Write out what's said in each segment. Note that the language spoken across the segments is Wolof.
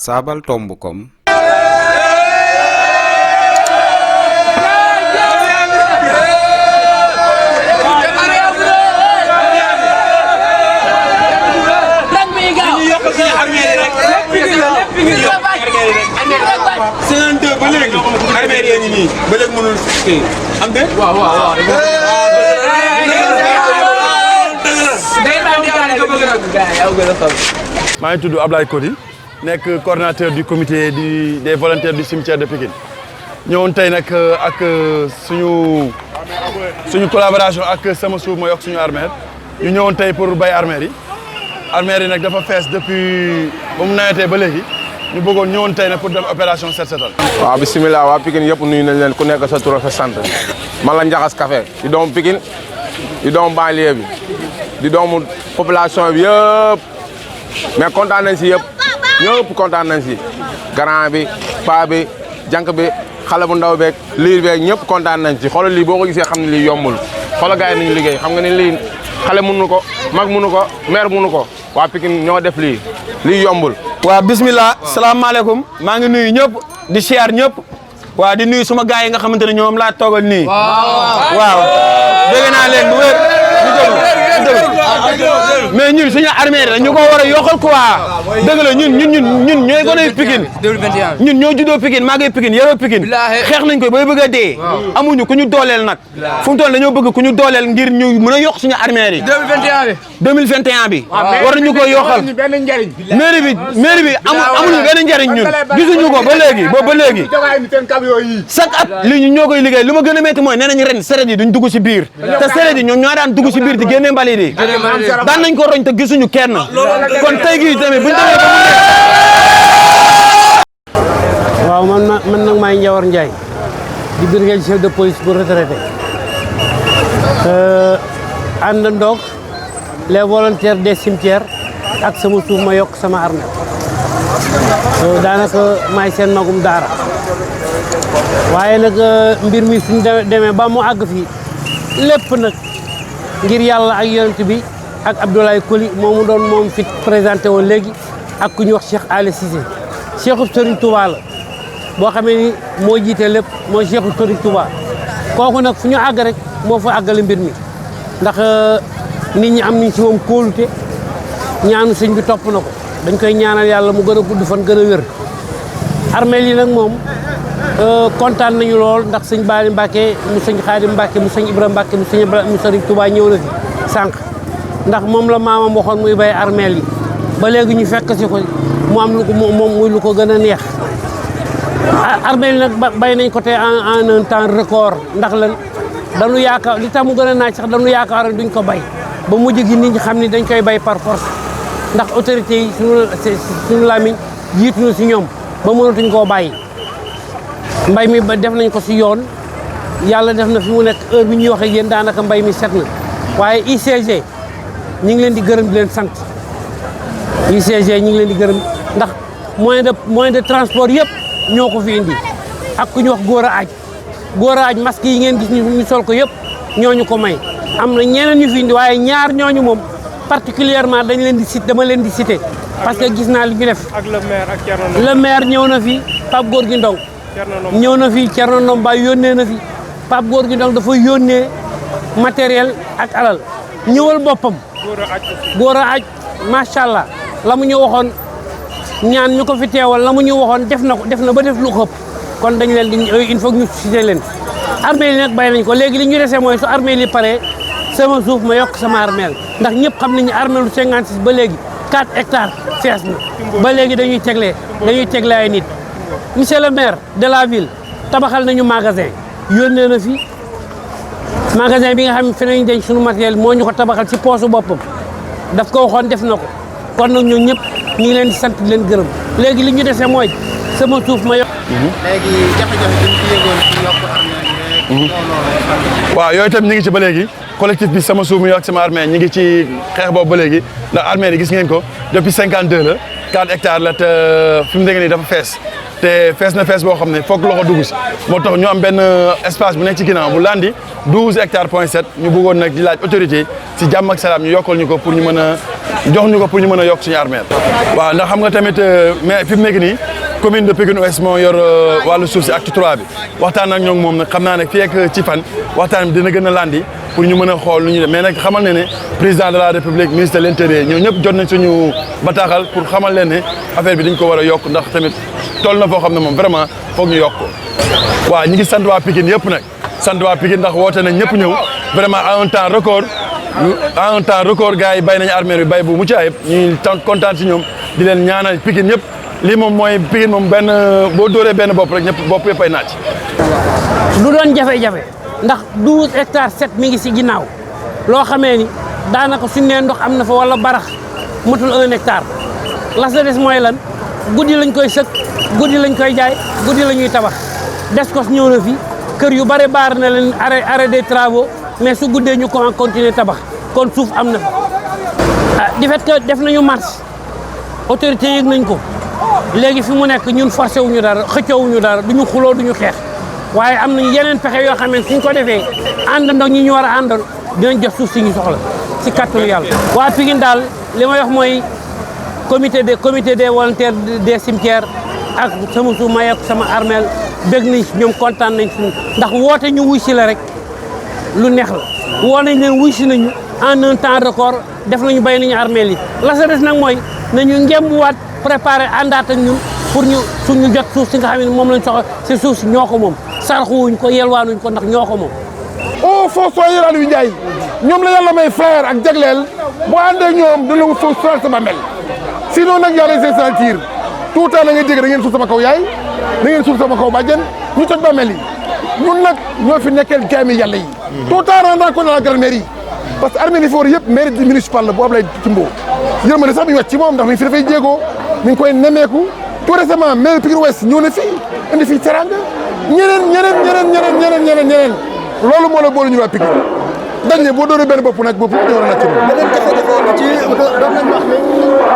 Sabal Tombukom. maa ngi tudd Ablaye Kody nekk coordinateur du comité des volontaires du cimetière de Pikine ñëwoon tey nag ak suñu collaboration ak sama suuf ma yokk suñu armère ñu ñëwoon tey pour bay armère yi nag dafa fees depuis ba mu nawetee ba léegi ñu bëggoon ñëwoon tey nag pour def opération set setal. waaw bisimilah waa Pikine yëpp nuyu nañ leen ku nekk sa tur ak sa sant man la Njaxas Café di doomu Pikine di doomu banlieue bi di doomu population bi yëpp mais kontaan nañ si ñëpp kontaan nañ si grand bi paa bi jànk bi xale bu ndaw beeg liir beeg ñëpp kontaan nañ si xoolal lii boo ko gisee xam ne lii yombul xoolal gars yi nañu liggéey xam nga ne lii xale mënu ko mag mënu ko maire mënu ko waa Pikine ñoo def lii yombul. waaw bismillah salaamaaleykum maa ngi nuyu ñëpp di siyaar ñëpp waaw di nuyu suma gars yi nga xamante ne ñoom laa toogal nii waaw dégg naa leen bu wér mais ñun suñu armée la ñu ko war a yokkal quoi dëgg la ñun ñooy gone Pikine ñun ñoo juddoo Pikine maagee Pikine yaroo Pikine xeex nañ ko bay bëgg a dee amuñu ku ñu dooleel nag fu mu toll dañoo bëgg ku ñu dooleel ngir ñu mën a yokk suñu armée yi 2021 bi war nañu ko yokkal mairie bi amuñu benn njariñ ñun gisuñu ko ba léegi chaque at li ñu ñoo koy liggéey li ma gën a métti mooy nee nañ ren seret yi duñ dugg si biir te seret yi ñoom ñoo daan dugg si biir di génne mbalit yi daan nañ ko roñ te gisuñu kenn kon tey gii tamit buñ demee ba mu waaw man nag maay Ndiawar Ndiaye di brigade chef de police bu retraité ànd ndoog les volontaires des cimetières ak sama suuf ma yokk sama armée daanaka maay seen magum daara waaye nag mbir mi suñu demee ba mu àgg fii lépp nag ngir yàlla ak yonent bi ak Abdoulaye Koli moom fi présenté woon léegi ak ku ñu wax Cheikh Ali Cissé Cheikhu Serigne Touba la boo xamee ni moo jiite lépp mooy Cheikhu Serigne Touba kooku nag fu ñu àgg rek moo fa àggale mbir mi ndax nit ñi am nañ ci moom kóolute ñaanu sëñ bi topp na ko dañ koy ñaanal yàlla mu gën a gudd fan gën a wér armée yi nag moom kontaan nañu lool ndax sëñ Bali Mbacke mu sëñ Xaadim Mbacke mu sëñ Ibrahima Mbacke mu Serigne Touba ñëw na fi sànq ndax moom la maamam waxoon muy bay armeel yi ba léegi ñu fekk si ko mu am lu ko moom muy lu ko gën a neex armeel yi nag bay nañ ko te en un temps record ndax lan dañu yaakaar li tax mu gën a naaj sax dañu yaakaar duñ ko bay ba mujj gi nit ñi xam ni dañ koy bay par force ndax autorité yi suñu lamiñ jiitu na si ñoom ba mënatuñ koo bàyyi mbay mi ba def nañ ko si yoon yàlla def na fi mu nekk heure bi ñuy wax ak yéen daanaka mbay mi set na waaye ICG ñu ngi leen di gërëm di leen sant UCG ñu ngi leen di gërëm ndax moyen de transport yëpp ñoo ko fi indi ak ku ñu wax góor a aaj masque yi ngeen gis ñu sol ko yëpp ñooñu ko may am na ñeneen ñu fi indi waaye ñaar ñooñu moom particulièrement dañ leen di cité dama leen di cité parce que gis naa li ñu def. ak le maire ñëw na fi Pape Gorgui Ndong ñëw na fi Thierno Ndom Ba yónnee na fi Pape Gorgui Ndong dafa yónnee matériel ak alal ñëwal boppam góor a aj macha allah la mu ñu waxoon ñaan ñu ko fi teewal la mu ñu waxoon def na ba def lu xëpp kon dañ leen di il faut ñu cité leen armée li nag bay nañ ko léegi li ñu desee mooy su armée li pare sama suuf ma yokk sama armée ndax ñëpp xam nañu armée lu 56 ba léegi 4 hectares fees na ba léegi dañuy tegle ay nit monsieur le maire de la ville tabaxal nañu magasin yónnee na fi magasin bi nga xam ne fi nañ denc suñu matériel moo ñu ko tabaxal ci poosu boppam daf ko waxoon def na ko kon nag ñun ñëpp ñu ngi leen di sant di leen gërëm léegi li ñu dese mooy sama suuf ma yokk. léegi jafe-jafe bi ñu ci yëgoon ci yokk armée rek. waaw yooyu itam ñu ngi ci ba léegi collectif bi sama suuf mu yokk sama armée ñu ngi ci xeex boobu ba léegi ndax armée yi gis ngeen ko depuis 52 la 4 hectares la te fi mu nekk nii dafa fees te fees na fees boo xam ne foog loxo dugg si moo tax ñu am benn espace bu nekk ci ginnaaw bu landi 12 hectares point 7 ñu bëggoon nag di laaj autorité si jàmm ak salaam ñu yokkal ñu ko pour ñu mën a jox ñu ko pour ñu mën a yokk suñu armeel waaw ndax xam nga tamit mais fi mu nekk nii commune de Pikine Ouest moo yor wàllu suuf si acte 3 bi waxtaan ak ñoom moom nag xam naa ne fii ak ci fan waxtaan bi dina gën a landi pour ñu mën a xool lu ñu def mais nag xamal ne président de la république ministre de l'intérieur ñoo ñëpp jot nañ suñu bataaxal pour xamal leen ne affaire bi dañ ko war a yokk ndax tamit toll na foo xam ne moom vraiment foog ñu yokk ko waaw ñi ngi sant waa Pikine yëpp nag sant waa Pikine ndax woote nañ ñëpp ñëw vraiment à un temps record gars yi bay nañu armée bi bay bu mucc ayib ñuy kontaan si ñoom di leen ñaanal Pikine ñëpp lii moom mooy Pikine moom benn boo dóoree benn bopp rek ñëpp bopp yëpp ay naaj. du doon jafe-jafe ndax 12 hectares 7 mi ngi si ginnaaw loo xamee ni daanaka suñu nee ndox am na fa wala barax matul 1 hectare la sa des mooy lan guddi lañ koy sëkk guddi lañ koy jaay guddi la ñuy tabax Descos ñëw na fi kër yu bare baar na leen arrêt des travaux mais su guddee ñu ko continuer tabax kon suuf am na fa di fait que def nañu marche autorité yëg nañ ko léegi fi mu nekk ñun forcé wuñu dara xëccoowuñu dara duñu xuloo duñu xeex waaye am nañu yeneen pexe yoo xam ne suñ ko defee àndandoo ñi ñu war a àndal dinañ jox suuf si ñu soxla si kàttanu yàlla. waa Pikine daal li may wax mooy comité des volontaires des cimetières ak sama suuf ma yegg sama armeel bëgg nañ si ñoom kontaan nañ si ndax woote ñu wuy si la rek lu neex la woo nañ leen wuy si nañu en un temps record def nañu bay nañu armeel yi la sa des nag mooy nañu ngembuwaat préparé àndaat ak ñun pour ñu suñu jot suuf si nga xam ne moom lañ soxla si suuf si ñoo ko moom sarxuwuñ ko yelwaanuñ ko ndax ñoo ko moom. au Fossoyeur Aliou Ndiaye ñoom la yàlla may frère ak jagleel boo àndee ñoom dina la suuf sa bàmmeel sinon nag yàlla see sentir tout le temps da ngay dégg da ngeen suuf sama kaw yaay da ngeen suuf sama kaw bàjjen ñu toj bàmmeel yi ñun nag ñoo fi nekkeel jaami yàlla yi. tout le temps rendant compte à la grande mairie parce que armée li fi war yëpp mairie municipale la bu Ablaye Timbo yërmande sax mi ngi wàcc ci moom ndax mi ngi fi dafay jéegoo mi ngi koy nemmeeku tout récemment maire Pikine Ouest ñëw na fii indi fii teranga ñeneen loolu moo la boole ñu waa Pikine dañ ne boo doonee benn bopp nag bopp ñëw na ci moom. beneen jafe-jafe ci doon nañ wax ne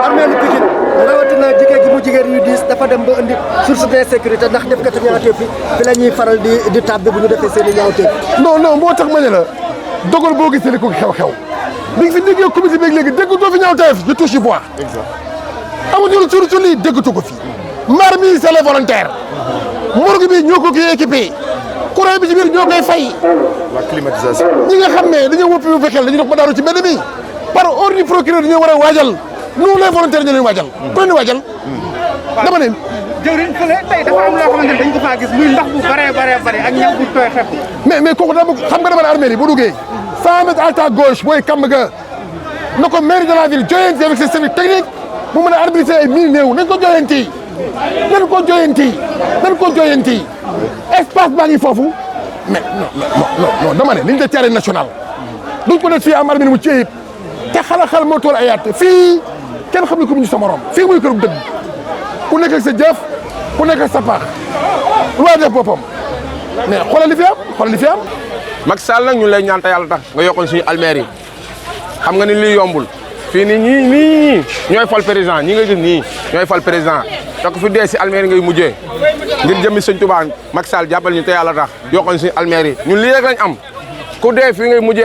armeelu Pikine rawatina jigéen gi mu jigéen yu diis dafa dem ba indi source d'insécurité ndax def katu ñaawteef fi la ñuy faral di tàbbi bu ñu defee seen i ñaawteef. non moo tax ma ne la dogal boo gisee ko xew-xew bi nga fi déggee comité bi léegi déggatoo fi ñaawteef je touche du bois. exact amuñu sur lii déggatu ko fi. mbar mi c'est les volontaires. morgue bi ñoo ko kii équipé. courant bi ci biir ñoo koy fay. la climatisation. ñi nga xam ne dañoo wópp yu fekkeel dañu dox ba daaru ci mbedd mi par ordre du procureur dañoo war a waajal nous les volontaires ñu leen waajal. ku leen di waajal. dama ne. jëwriñ fële tey dafa am loo xamante ne dañ ko faa gis muy ndox bu bare ak ñax bu tooy xepp. mais kooku daa bëgg xam nga dama ne armée yi boo duggee 100 mètres à ta gauche booy kàmb ga na ko maire de la ville joyanti avec ses services techniques mu mën a arbitrer ay mille néew nañ ko joyanti. nañ ko joyanti espace baa ngi foofu mais non dama ne liñ de terrain national duñ ko def fii am armée mu ci ayib te xala moo tool ayaat fii kenn xam ne ko mu ñu sa morom fii muy këru dëgg ku nekk ak sa jëf ku nekk ak sa paax lu waa def boppam mais xoolal li fi am Macky Sall nag ñu lay ñaan te yàlla tax nga yokkoon suñu almeer yi xam nga ni lii yombul fii nii ñii ñooy fal président ñi nga gis nii ñooy fal président te ku fi dee si almeer yi ngay mujjee ngir jëmmi sëñ Touba Macky Sall jàppal ñu te yàlla tax yokkoon suñu almeer yi ñun lii rek lañ am ku dee fii ngay mujjee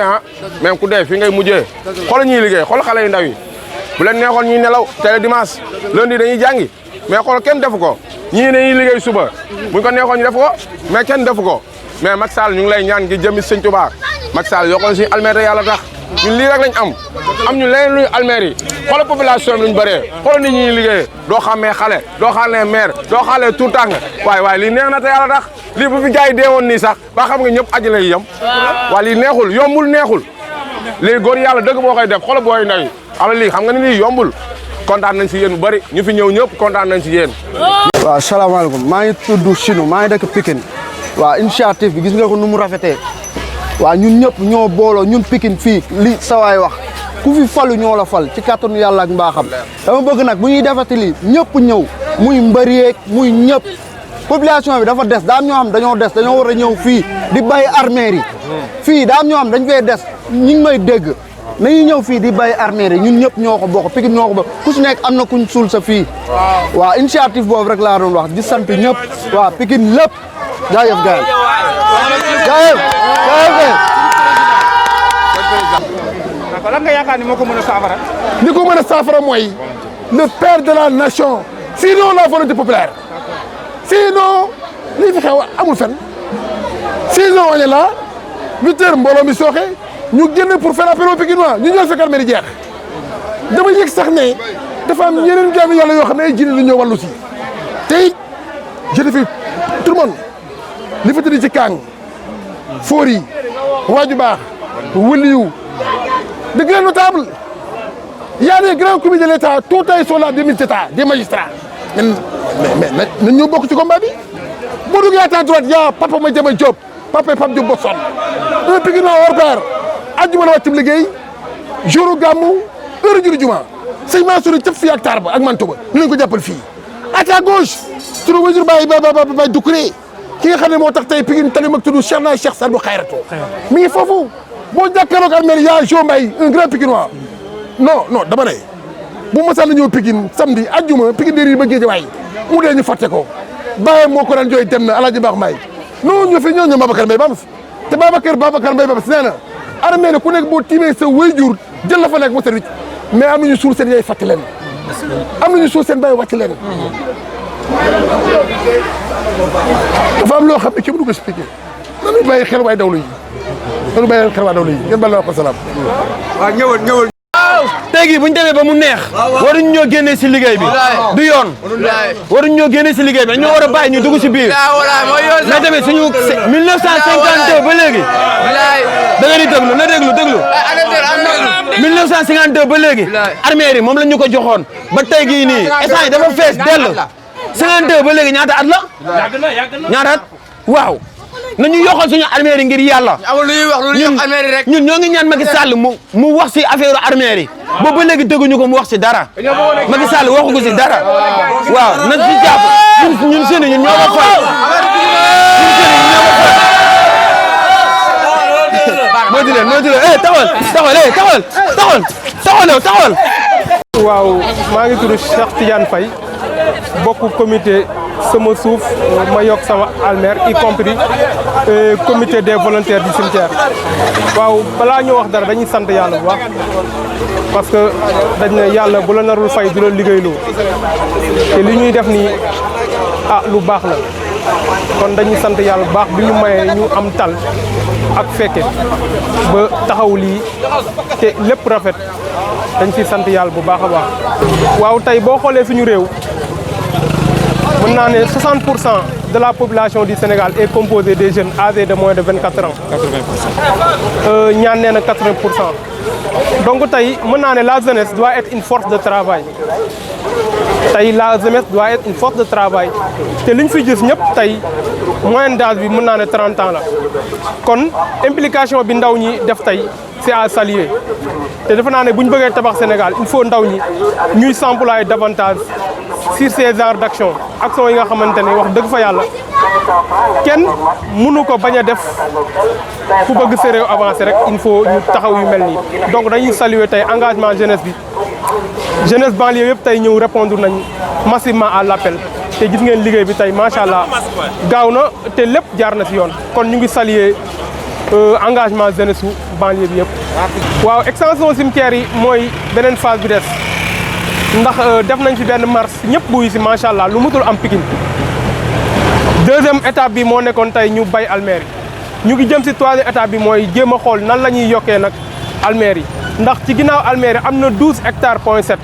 même ku dee fii ngay mujjee xoolal ñuy liggéey xool xale yu ndaw yi bu leen neexoon ñuy nelaw tey dimanche lundi dañuy jàngi mais xool kenn defu ko ñii dañuy liggéey suba buñ ko neexoon ñu def ko mais kenn defu ko mais Macky Sall ñu ngi lay ñaan ngir jëmmi sëñ Touba Macky Sall yokkoon suñu almeer te yàlla tax ñun lii rek lañ am ñu leneen luy almeer yi xoolal population bi luñ bëree xoolal nit ñi liggéeyee doo xamee xale doo xamee maire doo xamee tout tàng waaye lii neex na te yàlla tax lii bu fi gars yi deewoon nii sax ba xam nga ñëpp aji lay yem waaye lii neexul yombul neexul lii góor yàlla dëgg moo koy def xoolal booy ndaw yi ala lii xam nga ni lii yombul kontaan nañ si yéen bu bëri ñu fi ñëw ñëpp kontaan nañ si yéen. waaw salaamaaleykum maa ngi tudd Chino maa ngi dëkk Pikine waaw initiative bi gis nga ko nu mu rafetee waaw ñun ñëpp ñoo booloo ñun Pikine fii li sawaay wax ku fi falu ñoo la fal ci kàttanu yàlla ak mbaaxam dama bëgg nag bu ñuy defati lii ñëpp ñëw muy mbëri yeeg muy ñëpp population bi dafa des daa am ñoo xam dañoo des dañoo war a ñëw fii di bàyyi armeer yi fii daa am ñoo xam dañ fay des ñi ngi may dégg nañu ñëw fii di bay armée yi ñun ñëpp ñoo ko bokk Pikine ñoo ko bokk ku si nekk am na kuñ suul sa fii waaw initiative boobu rek laa doon wax di sant ñëpp waaw Pikine lépp jaajëf gaay jaajëf d'accord lan nga yaakaar ni moo ko mën a saafara. li ko mën a saafara mooy le père de la nation sinon la volonté populaire sinon lii fi xew amul fen 6 ans on est là 8 heures mbooloo mi sooxe ñu génn pour faire appel aux Pikinois ñu ñëw fekk armée di jeex dama yëg sax ne dafa am ñeneen jaami yàlla yoo xam ne ay jinne lu ñëw wàllu si tey je défie tout le monde li fa tëdd ci Kang Fori waaju baax wëliyu de grands notables il y a des grands comités de l'État tout ils sont là des ministres d'État des magistrats mais nañ ñoo bokk ci combat bi boo duggee à droite y a Papa Madiama Diop Papa Pape Diop Bosson un Pikinois hors pair àjjuma la wàccum liggéey jouru gàmmu heure juru juma sëñ Mansour cëpp fii ak taar ba ak manto ba ñu leen ko jàppal fii à ta gauche sunu wajur Baye Doucouré ki nga xam ne moo tax tey Pikine tali mag tudd Cheikh Cheikh Sadou Khayratu mi ngi foofu boo jàkkaarloog armée yaa Jo Mbaye un grand Pikinois non dama ne bu masal la ñëw Pikine samedi àjjuma Pikine dér yi ba Guédiawaye mu dee ñu fàtte ko Baye moo ko daan jooy dem na Alaaji Baax Mbaye non ñu fi ñoo ñoom Babacar Mbaye Babas te Babacar Mbaye Babas nee na armée ne ku nekk boo tiimee sa waajur jël la fa nekk mu service mais am nañu suul seen yaay fàtte leen am nañu suul seen baay wàcc leen dafa am loo xam ne kenn du ko expliqué nañu bàyyi xel waay dawlu yi nañu bàyyi xel waay dawlu yi ngeen bal la ko salaam waaw ñëwal tey jii bu ñu demee ba mu neex waruñu ñoo génnee si liggéey bi du yoon waruñu ñoo génnee si liggéey bi dañoo war a bàyyi ñu dugg si biir na demee suñu 1952 ba léegi da nga di déglu na déglu 1952 ba léegi armée yi moom la ñu ko joxoon ba tey gii nii instant yi dafa fees dell 52 ba léegi ñaata at la ñaata at waaw nañu yokkal suñu armée yi ngir yàlla ñun ñoo ngi ñaan Macky Sall mu wax si affaire armée yi boobu ba léegi dégguñu ko mu wax si dara Macky Sall waxu ko si dara waaw na si jàpp ñun seen ñun ñoo ko fay moo di leen taxawal waaw maa ngi tudd Cheikh Tidiane Faye bokk comité sama suuf ma yokk sama almer y compris comité des volontaires du cimetière waaw balaa ñoo wax dara dañuy sant yàlla bu baax parce que dañ ne yàlla bu la narul fay du la liggéeyloo te li ñuy def nii lu baax la kon dañuy sant yàlla bu baax bi ñu mayee ñu am tal ak fekke ba taxaw lii te lépp rafet dañ ciy sant yàlla bu baax a baax waaw tey boo xoolee suñu réew mën naa ne 60% de la population du Sénégal est composée des jeunes âgés de moins de 24 ans. 80%. ñaan nee na 80%. donc tey mën naa ne la jeunesse doit être une force de travail tey la jeunesse doit être une force de travail te liñ fi gis ñëpp tey moyenne d'âge bi mën naa ne 30 ans la kon implication bi ndaw ñi def tey c'est à saluer te defe naa ne bu ñu bëggee tabax Sénégal il faut ndaw ñi ñuy s'employer davantage sur ces genres d'action yi nga xamante ne wax dëgg fa yàlla kenn mënu ko bañ a def ku bëgg sa réew avancer rek il faut ñu taxaw yu mel nii donc dañuy saluer tey engagement jeunesse bi jeunesse banlieue yëpp tey ñëw répondre nañ massivement à l'appel te gis ngeen liggéey bi tey macha allah gaaw na te lépp jaar na ci yoon kon ñu ngi saluer engagement jeunesse su banlieue bi yëpp. waaw extension cimetière yi mooy beneen phase bi des ndax def nañ fi benn marche ñëpp buy ci macha allah lu mutul am Pikine deuxième étape bi moo nekkoon tey ñu bay almeer yi ñu ngi jëm ci troisième étape bi mooy jéem a xool nan la ñuy yokkee nag almeer yi ndax ci ginnaaw almeer yi am na 12 hectares point 7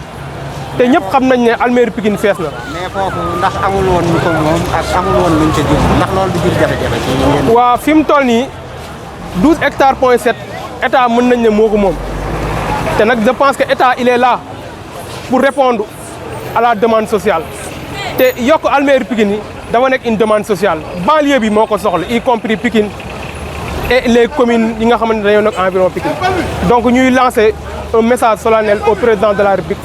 te ñëpp xam nañ ne almeer Pikine fees na. mais foofu ndax amul woon ñu ko moom ak amul woon luñ ca jur ndax loolu du jur jafe-jafe ci yéen. waaw fi mu toll nii 12 hectares point 7 état mën nañ ne moo ko moom te nag je pense que état il est là pour répondre à la demande sociale te yokk almeer Pikine yi dafa nekk une demande sociale banlieue bi moo ko soxla y compris Pikine et les communes yi nga xamante ne dañoo nekk environ Pikine donc ñuy lancer un message solennel au président de la République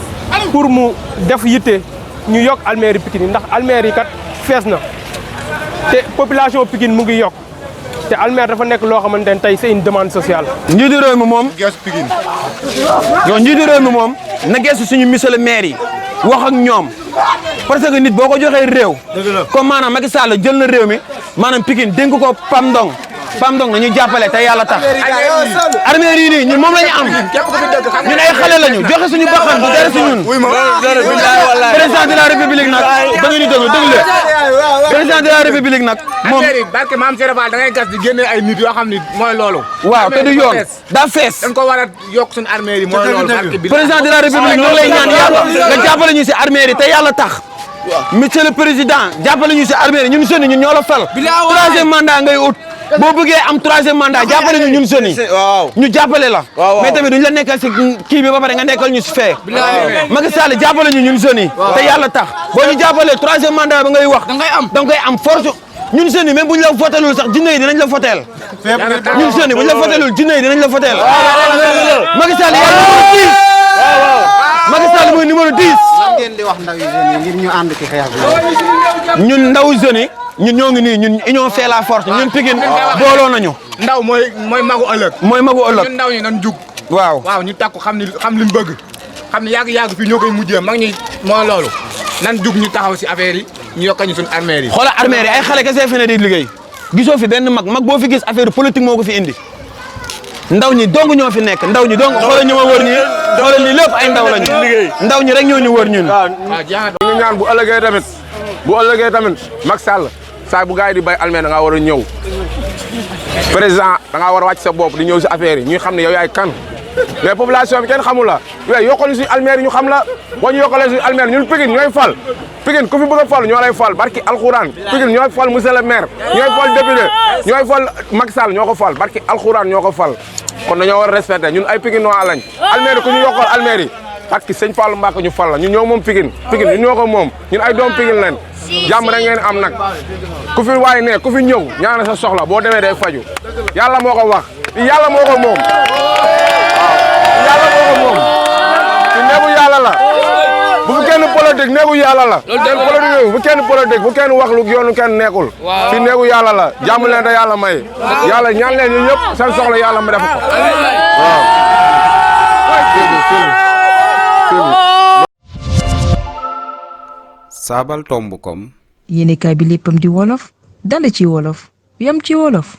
pour mu def yitte ñu yokk almeeri Pikine yi ndax almeeri kat fees na te population Pikine mu ngi yokk te Almer dafa nekk loo xamante ne tey c'est une demande sociale. njiitu réew mi moom geesu Pikine yow njiitu réew mi moom na geesu suñu monsieur le maire yi wax ak ñoom parce que nit boo ko joxee réew comme maanaam Macky Sall jël na réew mi maanaam Pikine dénk ko Pam Ndong nañu jàppale te yàlla tax armée yi nii ñun moom la ñu am ñun ay xale lañu joxe suñu baxan du dara si ñun président de la république nag da ngeen di déglu président de la république nag moom barke maam Serigne Fall da ngay gas di génne ay nit yoo xam ni mooy loolu waaw te du yoon daa fees dañ ko war a yokk suñu armée yi mooy loolu président de la république ñu lay ñaan yàlla nga jàppale ñu si armée yi te yàlla tax monsieur le président jàppale ñu si armée yi ñun seen ñun ñoo la fal troisième mandat ngay ut boo bëggee am troisième mandat jàppale ñu ñun seen ñu jàppale la mais tamit duñ la nekkal si kii bi ba pare nga nekkal ñu si fee Macky Sall jàppale ñu ñun seen te yàlla tax boo ñu jàppalee troisième mandat ba ngay wax da ngay am force ñun seen même bu ñu la votelul sax jinne yi dinañ la votel ñun seen bu ñu la votelul jinne yi dinañ la votel Macky Sall Macky Sall mooy numéro 10. lan ngeen di wax ndaw yu jeunes yi ngir ñu ànd ci xeex bi. ñun ndaw jeunes yi ñun ñoo ngi nii ñun union fait la force ñun Pikine booloo nañu. ndaw mooy magu ëllëg. mooy magu ëllëg ñun ndaw ñi nañ jug. waaw ñu takku xam liñ bëgg xam ni yàgg fii ñoo koy mujjee mag ñi mooy loolu nan jug ñu taxaw si affaire yi ñu yokk ñu suñu armée yi. xoolal armée yi ay xale kese fi ne di liggéey gisoo fi benn mag boo fi gis affaire politique moo ko fi indi. ndaw ñi dong ñoo fi nekk ndaw ñi dong xoolal ñu ma wër ñi xoolal lii lépp ay ndaw lañu ndaw ñi rek ñoo ñu wër ñun. ñu ñaan bu ëllëgee tamit Macky Sall saa bu gars yi di bay Almer da ngaa war a ñëw président da ngaa war a wàcc sa bopp di ñëw si affaire yi ñuy xam ne yow yaay kan mais population bi kenn xamul la yooyu yokkal suñu Almer yi ñu xam la boo ñu yokkalee suñu Almer ñun Pikine ñooy fal Pikine ku fi bëgg a fal ñoo lay fal barki alxuraan Pikine ñooy fal monsieur le maire ñooy fal député ñooy fal Macky Sall ñoo ko fal barki alxuraan ñoo ko fal kon dañoo war a respecté ñun ay Pikine noa lañ Almer yi ku ñu yokkal Almer yi parce que sëñ Fallou Mbacke ñu fal la ñun ñoo moom Pikine ñun ñoo ko moom ñun ay doom Pikine lañ jàmm rek ngeen am nag ku fi waay ne ku fi ñëw ñaana sa soxla boo demee day faju yàlla moo ko wax yàlla moo ko moom yàlla moo ko moom ci neegu yàlla la bu fi kenn politique neegu yàlla la bu kenn politique bu kenn wax lu yoonu kenn nekkul fi neegu yàlla la jàmm leen te yàlla may yàlla ñaan leen ñu ñëpp seen soxla yàlla mu def ko waaw Sabaltombu.com yéenekaay bi léppam di wolof dala ci wolof yam ci wolof